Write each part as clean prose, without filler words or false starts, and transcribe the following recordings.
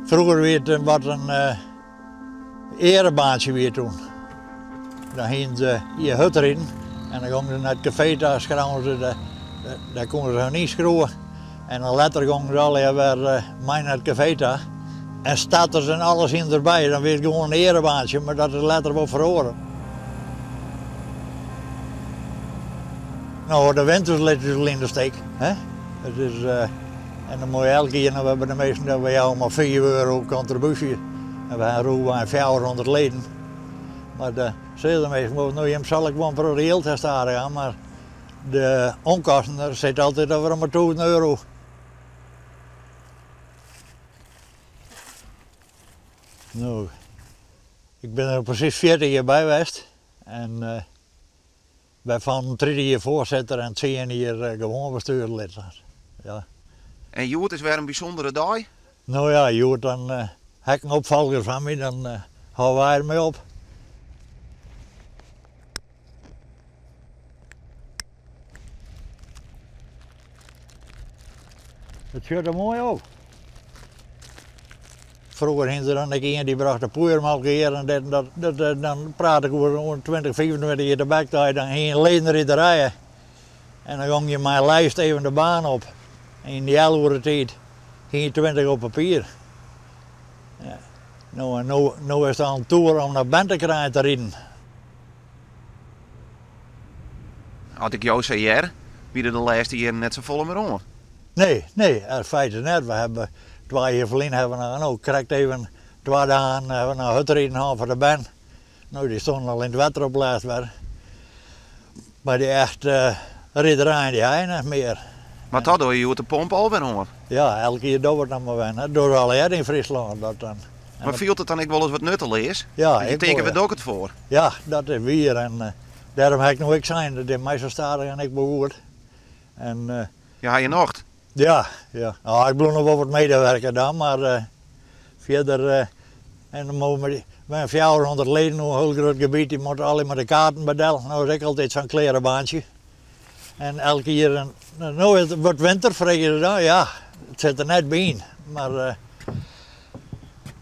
Froeger wie it wat in earebaantsje wie it toen. Dan hienen se hjir hurdriden en dan gongen se nei it kafee ta, skreauwen se, dêr koenen se hun ynskriuwe. En dan letter gongen se allegear wer mei nei it kafee ta. En starters en alles hienen derby, dan wie it gewoan in earebaantsje, mar dat is letter wol feroare. No, de winters lit ús al yn de steek. Hè? It is, en dan moat je elk jier noch wer by de minsken dat we jouwe mar 5 euro kontribúsje. En we ha rûchwei 400 leden. Mar de sizze de minsken wol, no jim sal ik wol in protte jild ha stadichoan, mar de onkosten, der sit altyd alwer om de 1000 euro. No, ik bin der presys 40 jier by west en wêrfan 30 jier foarsitter en 10 jier gewoan bestjoerslid. Ja. En hjoed is wer in bysûndere dei? No ja, hjoed dan ha ik in opfolger foar my, dan hâlde wy dermei op. It sjocht der moai op. Froeger hiene se dan ek ien dy brocht de poeiermolke hjir en dit en dat. dat eh, dan praat ik oer oer 20, 25 jier tebek, dan hie je in ledenriderij. En dan gong je mei in lijst even de baan op. En yn dy healoere tiid hie je 20 op papier. Ja. No, en no, no is it al in toer om noch bern te krijen te riden. As ik jo sa hear, wie der de lêste jierren net safolle mear oan. Nee, nee, in feite net. We hawwe twa jier ferlyn hawwe we noch, no, krekt even twa dagen hawwe we noch hurdriden hân foar de bern. No, dy stonden al yn it wetter op lêst wer. Mar dy echte riderijen, dy ha je net mear. Mar toch dogge je hjoed de pomp al wer oan? Ja, elk jier dogge we it noch mar wer. Dat dogge we allegear yn Fryslân. Dat dan. Mar fielt it dan ek wolris wat nutteleas? Ja, Dat je ek tinke, wol, wêr ja. doch ik it foar? Ja, dat is wier. En dêrom ha ik no ek sein, dat is my sa stadichoan ek wol goed. En, Ja, ha je nocht? Ja, ja. Nou, ik bliuw noch wol wat medewerker dan, mar fierder. En dan moatte we mei 400 leden oer in hiel grut gebiet, dy moatte allegear mei de kaarten by del. No is ek altyd sa'n klearebaantsje. En elk jier, no it wurdt winter, freegje se dan. Ja, it sit der net by yn. Mar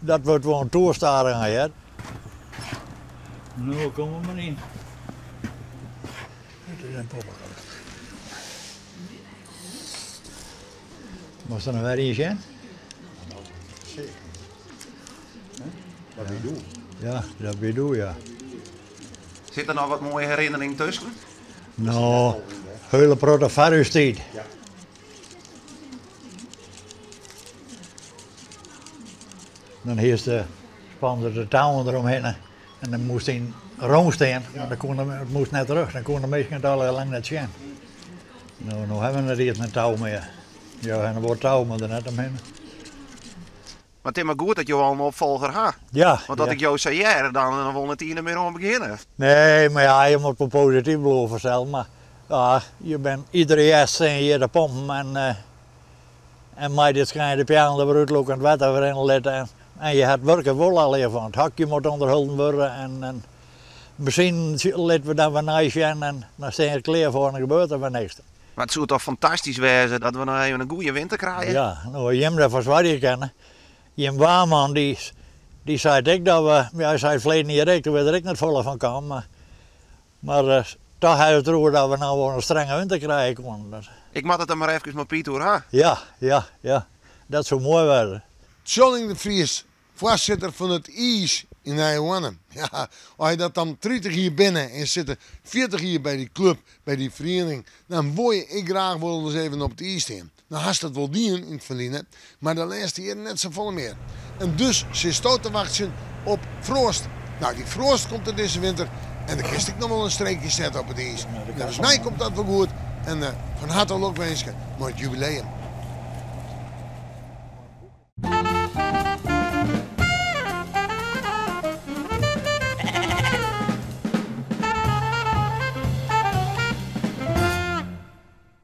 dat wurdt wol in toer stadichoan hear. No, kom der mar yn. It is in poppekast. Moatst der noch wer yn sjen? Dat wie doe. Ja, dat wie doe, ja. Sit der noch wat moaie herinneringen tusken? No, hiele protte foar ús tiid. Ja. Dan hiest de spande de touwen deromhinne en dan moast yn rûn stean, want dan koene, it moast net terug, dan koene de minsken it allegear lang net sjen. No, no hawwe we net iens in tou mear. Ja, we hawwe wol tou, mar der net omhinne. Mar it is mar goed dat jo al in opfolger ha. Ja. Want as ja. ik jo sa hear, dan wol net ien der mear oan begjinne. Nee, mar ja, je moat wol posityf bliuwe fansels. Mar ja, je bin iedere hjerst stean je hjir te pompen en, eh, en mei dit skijn de peallen der wer útlûke en it wetter wer rinne litte. En, en je hat wurk der wol allegear fan. It hokje moat ûnderholden wurde en, en masinen litte we dan wer neisjen en dan stean je der klear foar en dan gebeurt der wer niks. Mar it soe toch fantastysk wêze dat we noch even in goede winter krije? Ja, no, as jim derfoar soargje kinne. Jim waarman dy, dy seit ek dat we, ja, hy sei it ferleden jier ek, doe is der ek net folle fan kaam, mar, mar eh, toch ha it deroer dat we no wol in strenge winter krije koenen. Dat, Ik moat it der mar efkes mei Piet oer ha. ja, ja, ja, dat soe moai wêze. Tsjalling de Vries, Foarsitter fan it iis yn Nijehoarne. Ja, as je dat dan 30 jier binne en sitte 40 jier by dy klup, by dy feriening, dan wol je ek graach wol ris even op it iis stean. No hast dat wol dien yn it ferline, mar de lêste jierren net safolle mear. En dus sitsto te wachtsjen op froast. No, dy froast komt der dizze winter en dan kinst ek noch wol in streekje sette op it iis. Neffens my komt dat wol goed en fan harte lokwinske mei it jubileum.